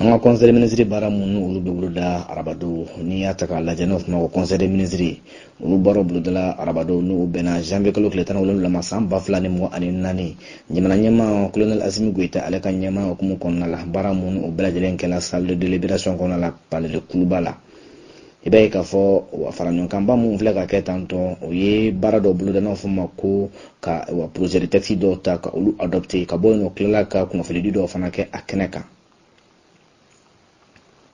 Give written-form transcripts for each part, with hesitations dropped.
An ka conseil des ministres baara minnu olu bɛ boloda arabadon, n'i y'a ta k'a lajɛ, n'o fɔ ma ko conseil des ministres, olu baaraw bolodala arabadon, n'o bɛnna janvier kalo tile 17 ma san 2024, jamana ɲɛmaa colonel Asimi Goyita ale ka ɲɛmaa hukumu kɔnɔna la. Baara minnu o bɛɛ lajɛlen kɛla salle de délibération kɔnɔna la, palais de Kuluba la. I b'a ye k'a fɔ wa fara ɲɔgɔnkanba minnu filɛ ka kɛ tantɔ, o ye baara dɔw boloda, n'a fɔ ma ko ka wa projet de texte dɔw ta ka olu adopté. Ka bɔ yen nɔ, tilala ka kunnafonidi dɔw fana kɛ a kɛnɛ kan.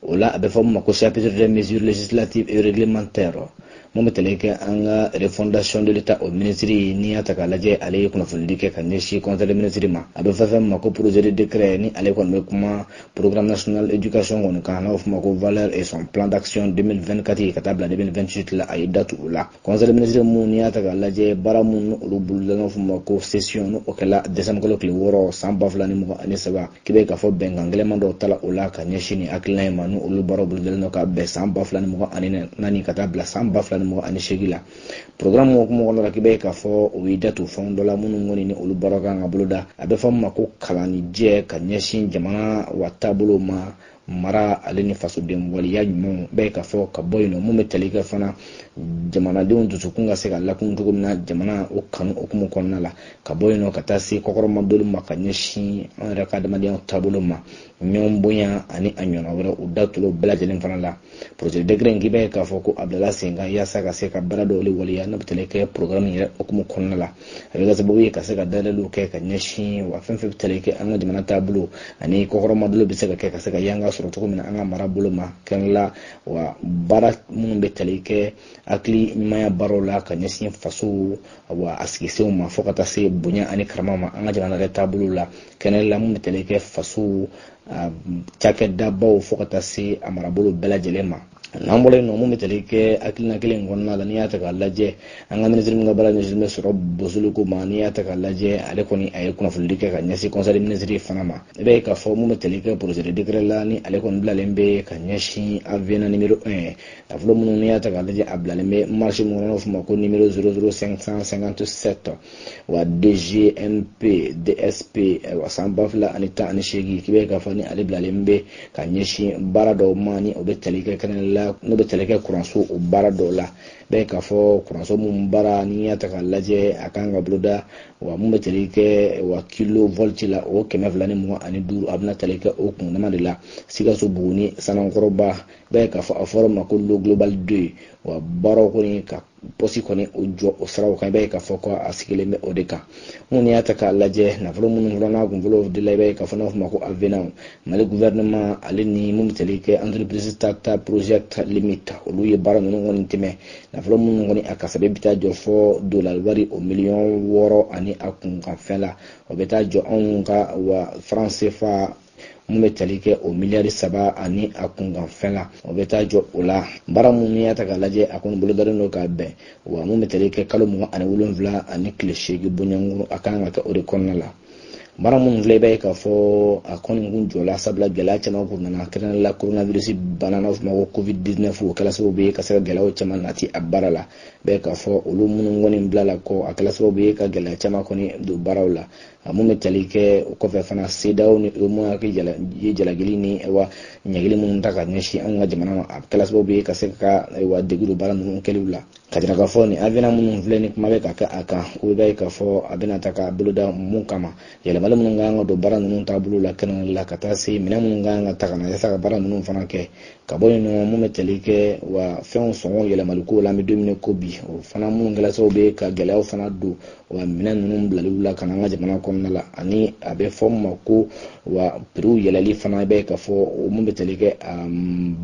O la, a bɛ fɔ min ma ko chapitre des mesures législatives et réglementaires, mun bɛ tali kɛ an ka refondation de l'État, o ministre, n'i y'a ta k'a lajɛ, ale ye kunnafonidi kɛ ka ɲɛsin conseil des ministres ma. A bɛ fɛn fɛn ma ko projet de décret, ni ale kɔni bɛ kuma programme national éducation kɔni kan, n'a bɛ fɔ ma ko valeur et son plan d'action 2024 ka taa bila 2028 la, a ye datu o la. Conseil des ministres mun, n'i y'a ta k'a lajɛ, baara mun olu boloda, n'a fɔ ma ko session, n'o kɛla décembre kalo tile 6 san 2023, k'i bɛ k'a fɔ bɛnkan gɛlɛman dɔw tala o la ka ɲɛsin nin hakilina in ma, ni olu baaraw bolodalen don ka bɛn san 2024 ka taa bila san 2028 la. Programme hukumu kɔnɔna la, k'i bɛ k'a fɔ o ye datu fɛn dɔ la minnu kɔni ni olu baaraw kan ka boloda. A bɛ fɔ min ma ko kalanni jɛ ka ɲɛsin jamana wa taabolo ma, mara ale ni fasoden waleya ɲumanw bɛɛ, ka fɔ ka bɔ yen nɔ, mun bɛ tali kɛ fana jamanadenw dusukun ka se ka lakun cogo min na jamana o kanu hukumu kɔnɔna la. Ka bɔ yen nɔ, ka taa se kɔkɔrɔmadoli ma ka ɲɛsin an yɛrɛ ka adamadenya taabolo ma, ɲɔgɔn bonya ani a ɲɔgɔnna wɛrɛ, u da tulo bɛɛ lajɛlen fana la. Projet décret in, k'i b'a ye k'a fɔ ko a bilala sen kan yaasa ka se ka baara dɔw waleya, n'o bɛ tali kɛ programme yɛrɛ hukumu kɔnɔna la. A bɛ kɛ sababu ye ka se ka dayɛlɛliw kɛ ka ɲɛsin wa fɛn fɛn bɛ tali kɛ an ka jamana taabolo ani kɔkɔrɔmadolo bɛ se ka kɛ ka se ka yanga sɔrɔ cogo min na an ka mara bolo ma kɛnɛ la, wa baara minnu bɛ tali kɛ hakili ɲumanya baaraw la ka ɲɛsin faso wa a sigisenw ma, fo ka taa se bonya ani karama ma an ka jamana yɛrɛ taabolo la kɛnɛ la, mun bɛ tali kɛ faso cakɛdabaw fo ka taa se a marabolo bɛɛ lajɛlen ma. N'an bɔra yen nɔ, mun bɛ tali kɛ hakilina kelen in kɔnɔna la, n'i y'a ta k'a lajɛ, an ka minisiri min ka baara ɲɛsinnen bɛ sɔrɔ bosoliko ma, n'i y'a ta k'a lajɛ, ale kɔni a ye kunnafonidi kɛ ka ɲɛsin conseil des ministres fana ma. I b'a ye k'a fɔ mun bɛ tali kɛ projet de décret la, ni ale kɔni bilalen bɛ ka ɲɛsin avenant numéro 1, nafolo minnu, n'i y'a ta k'a lajɛ, a bilalen bɛ marché mun kɔnɔ, n'o fɔ ma ko numéro 00557 wa DGMP DSP wa san 2018, k'i b'a ye k'a fɔ ni ale bilalen bɛ ka ɲɛsin baara dɔw ma, ni o bɛ tali kɛ kɛnɛ la, n'o bɛ tali kɛ kuranso o baara dɔw la. Bɛɛ k'a fɔ kuranso mun baara, n'i y'a ta k'a lajɛ, a kan ka boloda wa mun bɛ tali kɛ wa kilovolt la, o 225, a bɛna tali kɛ o kundama de la Sikaso, Buguni, Sanankɔrɔba. Bɛɛ k'a fɔ a fɔra ma ko lot global 2, wa baaraw kɔni ka poste kɔni o jɔ o siraw kan. I b'a ye k'a fɔ ko a sigilen bɛ o de kan. Mun y'a ta k'a lajɛ, nafolo minnu fana n'a kunfɔlɔ de la, i b'a ye k'a fɔ n'a fɔ ma ko avenant, Mali gouvernement ale ni mun bɛ tali kɛ entreprise Tata Project Limited, olu ye baara ninnu kɔni tɛmɛ. Nafolo minnu kɔni a kasabe bɛ taa jɔ fɔ dolari wari o miliyɔn 6 ani a kunkanfɛn la, o bɛ taa jɔ anw ka wa franc CFA mun bɛ tali kɛ o miliyari 3 ani a kunkanfɛn la, o bɛ taa jɔ o la. Baara minnu y'a ta k'a lajɛ, a kɔni bolodalen don k'a bɛn wa mun bɛ tali kɛ kalo 27 ani tile 8 bɔɲɔgɔnko, a kan ka kɛ o de kɔnɔna la. Baara minnu filɛ, i b'a ye k'a fɔ a kɔni kun jɔla, sabula gɛlɛya caman kun nana, kɛrɛnkɛrɛnnenya la coronavirus bana, n'a fɔ ma ko Covid 19, o kɛla sababu ye ka se ka gɛlɛyaw caman nati a baara la. Bɛɛ k'a fɔ olu minnu kɔni bilala kɔ, a kɛla sababu ye ka gɛlɛya caman kɔni don baaraw la. A mun bɛ tali kɛ o kɔfɛ fana, CEDEAO ni UEMOA ye jalakili ni wa ɲɛgili minnu ta ka ɲɛsin anw ka jamana ma, a kɛla sababu ye ka se ka wa degun don baara ninnu kɛliw la. Ka jira k'a fɔ nin avenant minnu filɛ ni kuma bɛ ka kɛ a kan, ko i b'a ye k'a fɔ a bɛna ta ka boloda mun kama, yɛlɛmali minnu kan ka don baara ninnu taabolo la kɛrɛnkɛrɛnnenya la, ka taa se minɛn minnu kan ka ta ka na yaasa ka baara ninnu fana kɛ. Ka bɔ yen nɔ, mun bɛ tali kɛ wa fɛnw sɔngɔ yɛlɛmali ko la, an bɛ don min ko bi, o fana minnu kɛla sababu ye ka gɛlɛyaw fana don wa minɛn ninnu bilaliw la ka na an ka jamana kɔnɔna la, ani a bɛ fɔ min ma ko wa prix yɛlɛli fana, i b'a ye k'a fɔ o mun bɛ tali kɛ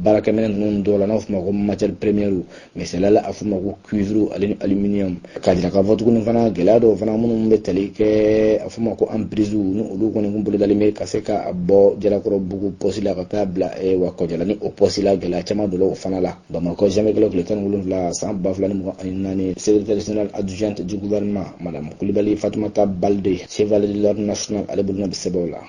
baarakɛminɛn ninnu dɔw la, n'a fɔ ma ko matière première, misaliya la a fɔ ma ko cuivre ale ni aluminium. K'a jira k'a fɔ tuguni fana, gɛlɛya dɔw fana minnu bɛ tali kɛ a fɔ ma ko emprise, ni olu kɔni kun bolodalen bɛ ka se ka bɔ Jalakɔrɔbugu poste la ka taa bila wa Kɔjalani o poste la, gɛlɛya caman donna o fana la. Bamakɔ, janvier kalo tile 17 san 2024, secrétaire général adjointe du gouvernement, madame Kulibali Fatumata Balde, chevalier de l'ordre national, ale bolonɔ bɛ sɛbɛnw la.